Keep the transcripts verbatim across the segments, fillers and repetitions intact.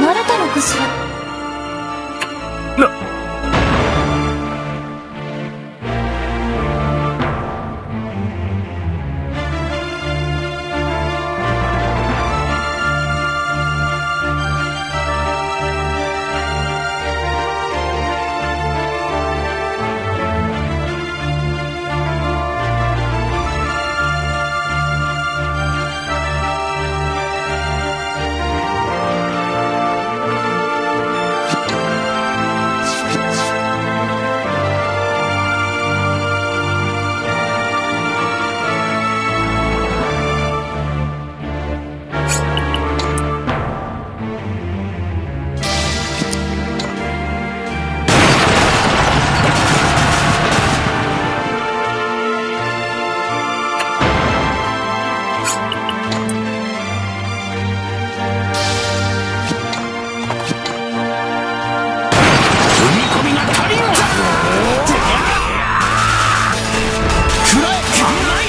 バレたのかしら？な、踏み込みが足りん。くらえ。甘い。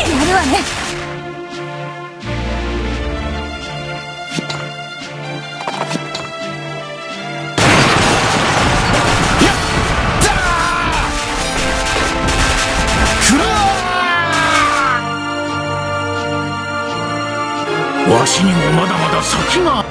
やるわね。わしにもまだまだ先が。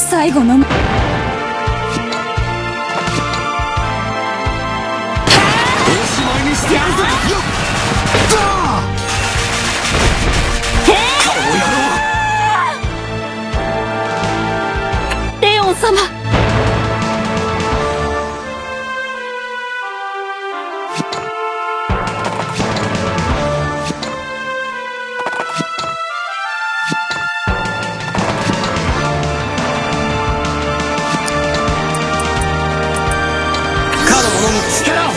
最後の。おしまいにしてやるぜ。よっ。この野郎。レオン様。かの者に力を。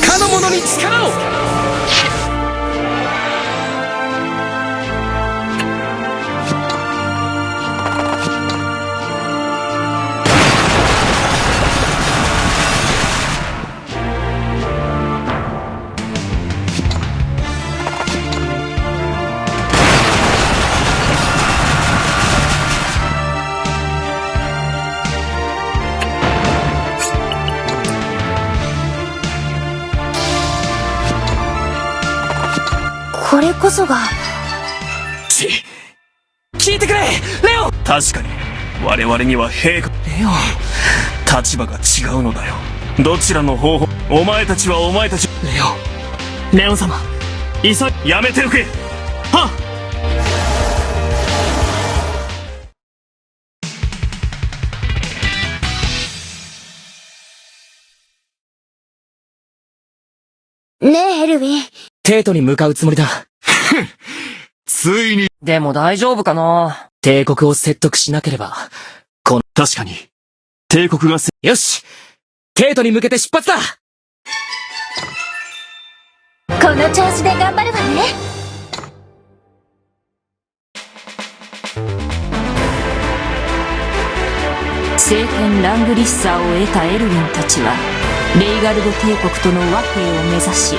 かの者に力を。これこそが。ち、聞いてくれ、レオン！確かに、我々には兵が。レオン。立場が違うのだよ。どちらの方法、お前たちはお前たち。レオン。レオン様、急い。やめておけ。はっ。ねえ、エルウィン。帝都に向かうつもりだ。ついに。でも大丈夫かな？帝国を説得しなければ、この、確かに、帝国がせ、よし！帝都に向けて出発だ！この調子で頑張るわね。聖典ラングリッサーを得たエルウィンたちは、レイガルド帝国との和平を目指し、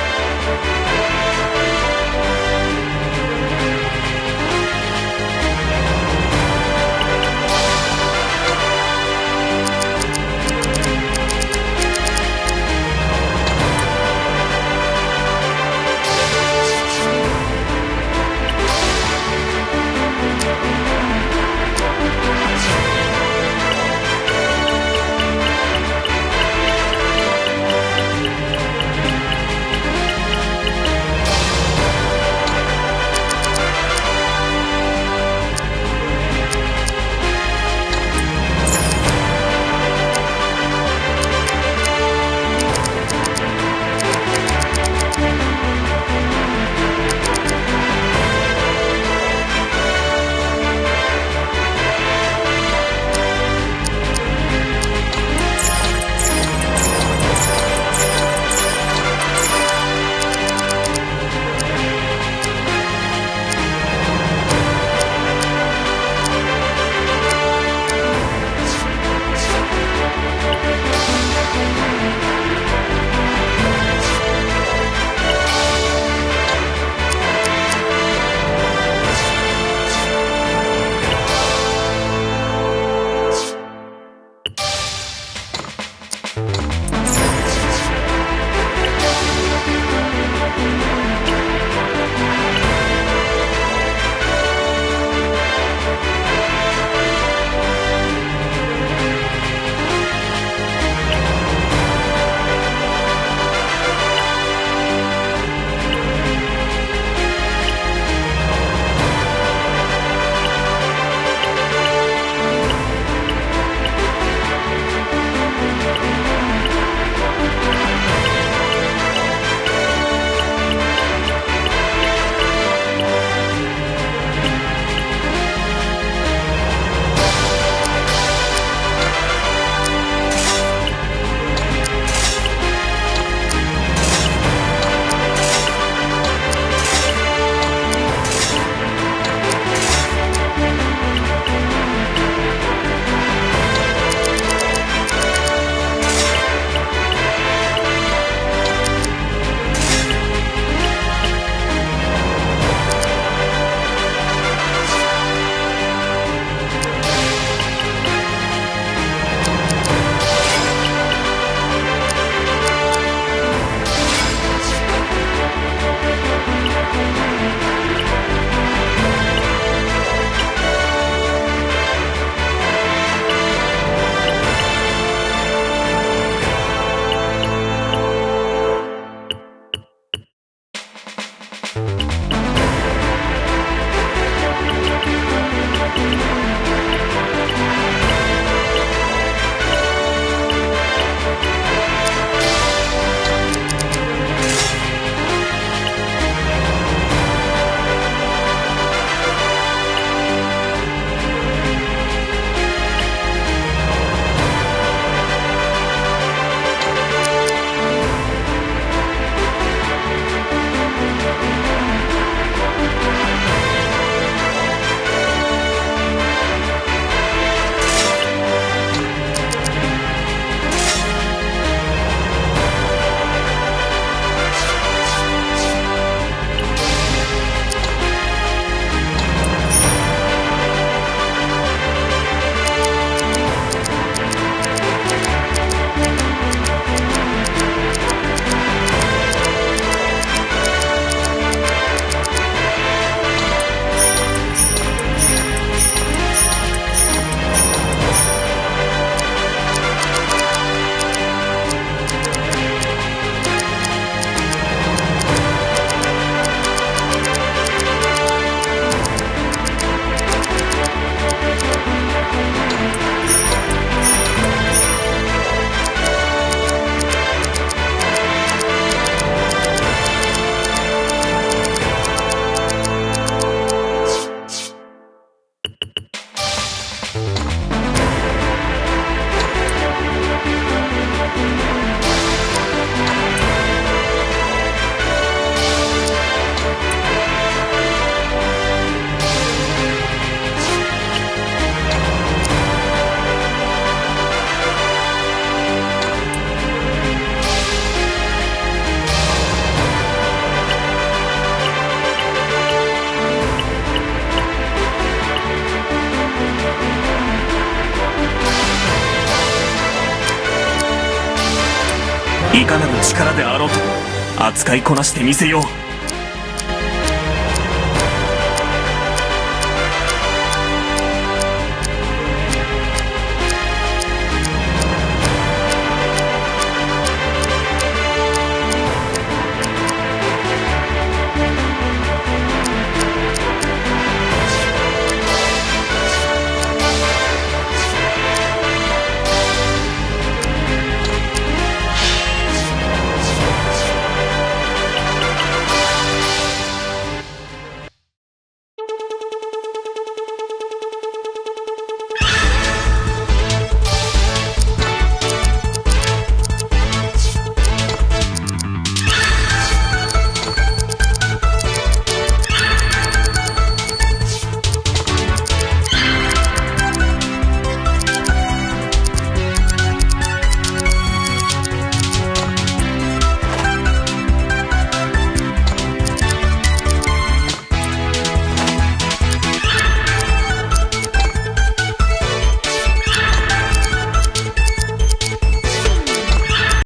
いかなる力であろうと、扱いこなしてみせよう。